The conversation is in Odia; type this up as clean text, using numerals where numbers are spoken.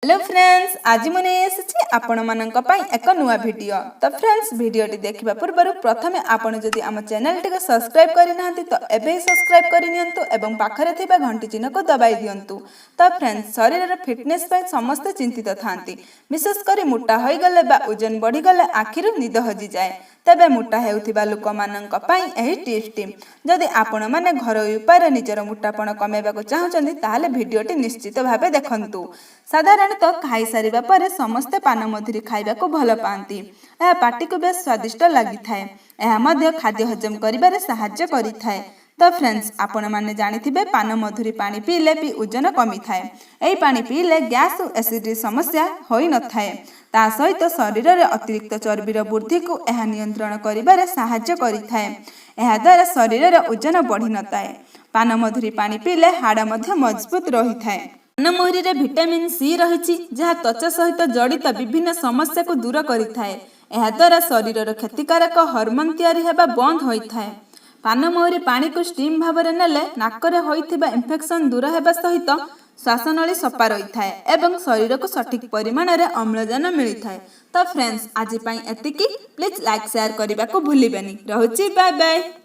ହ୍ୟାଲୋ ଫ୍ରେଣ୍ଡସ୍, ଆଜି ମୁଁ ନେଇ ଆସିଛି ଆପଣମାନଙ୍କ ପାଇଁ ଏକ ନୂଆ ଭିଡ଼ିଓ। ତ ଫ୍ରେଣ୍ଡସ୍, ଭିଡ଼ିଓଟି ଦେଖିବା ପୂର୍ବରୁ ପ୍ରଥମେ ଆପଣ ଯଦି ଆମ ଚ୍ୟାନେଲଟିକୁ ସବସ୍କ୍ରାଇବ୍ କରିନାହାନ୍ତି, ତ ଏବେ ହିଁ ସବସ୍କ୍ରାଇବ୍ କରିନିଅନ୍ତୁ ଏବଂ ପାଖରେ ଥିବା ଘଣ୍ଟି ଚିହ୍ନକୁ ଦବାଇ ଦିଅନ୍ତୁ। ତ ଫ୍ରେଣ୍ଡସ୍, ଶରୀରର ଫିଟନେସ୍ ପାଇଁ ସମସ୍ତେ ଚିନ୍ତିତ ଥାନ୍ତି। ବିଶେଷ କରି ମୋଟା ହୋଇଗଲେ ବା ଓଜନ ବଢ଼ିଗଲେ ଆଖିରୁ ନିଦ ହଜିଯାଏ। ତେବେ ମୋଟା ହେଉଥିବା ଲୋକମାନଙ୍କ ପାଇଁ ଏହି ଟିପ୍ସଟି। ଯଦି ଆପଣମାନେ ଘରୋଇ ଉପାୟରେ ନିଜର ମୋଟାପଣ କମାଇବାକୁ ଚାହୁଁଛନ୍ତି, ତାହେଲେ ଭିଡ଼ିଓଟି ନିଶ୍ଚିତ ଭାବେ ଦେଖନ୍ତୁ। ସାଧାରଣତଃ ଖାଇସାରିବା ପରେ ସମସ୍ତେ ପାନମଧୁରୀ ଖାଇବାକୁ ଭଲ ପାଆନ୍ତି। ଏହା ପାଟିକୁ ବେଶ ସ୍ୱାଦିଷ୍ଟ ଲାଗିଥାଏ। ଏହା ମଧ୍ୟ ଖାଦ୍ୟ ହଜମ କରିବାରେ ସାହାଯ୍ୟ କରିଥାଏ। ତ ଫ୍ରେଣ୍ଡସ୍, ଆପଣମାନେ ଜାଣିଥିବେ, ପାନମଧୁରୀ ପାଣି ପିଇଲେ ବି ଓଜନ କମିଥାଏ। ଏହି ପାଣି ପିଇଲେ ଗ୍ୟାସ୍ ଓ ଏସିଡିଟି ସମସ୍ୟା ହୋଇନଥାଏ। ତା ସହିତ ଶରୀରରେ ଅତିରିକ୍ତ ଚର୍ବିର ବୃଦ୍ଧିକୁ ଏହା ନିୟନ୍ତ୍ରଣ କରିବାରେ ସାହାଯ୍ୟ କରିଥାଏ। ଏହାଦ୍ୱାରା ଶରୀରର ଓଜନ ବଢ଼ିନଥାଏ। ପାନମଧୁରୀ ପାଣି ପିଇଲେ ହାଡ଼ ମଧ୍ୟ ମଜବୁତ ରହିଥାଏ। ପାନମହୁରୀରେ ଭିଟାମିନ୍ ସି ରହିଛି, ଯାହା ତ୍ୱଚା ସହିତ ଜଡ଼ିତ ବିଭିନ୍ନ ସମସ୍ୟାକୁ ଦୂର କରିଥାଏ। ଏହାଦ୍ୱାରା ଶରୀରର କ୍ଷତିକାରକ ହରମୋନ୍ ତିଆରି ହେବା ବନ୍ଦ ହୋଇଥାଏ। ପାନମହୁରୀ ପାଣିକୁ ଷ୍ଟିମ୍ ଭାବରେ ନେଲେ ନାକରେ ହୋଇଥିବା ଇନଫେକ୍ସନ୍ ଦୂର ହେବା ସହିତ ଶ୍ୱାସନଳୀ ସଫା ରହିଥାଏ ଏବଂ ଶରୀରକୁ ସଠିକ୍ ପରିମାଣରେ ଅମ୍ଳଜାନ ମିଳିଥାଏ। ତ ଫ୍ରେଣ୍ଡସ୍, ଆଜି ପାଇଁ ଏତିକି। ପ୍ଲିଜ୍ ଲାଇକ୍, ସେୟାର କରିବାକୁ ଭୁଲିବେନି। ରହୁଛି, ବାଏ ବାଏ।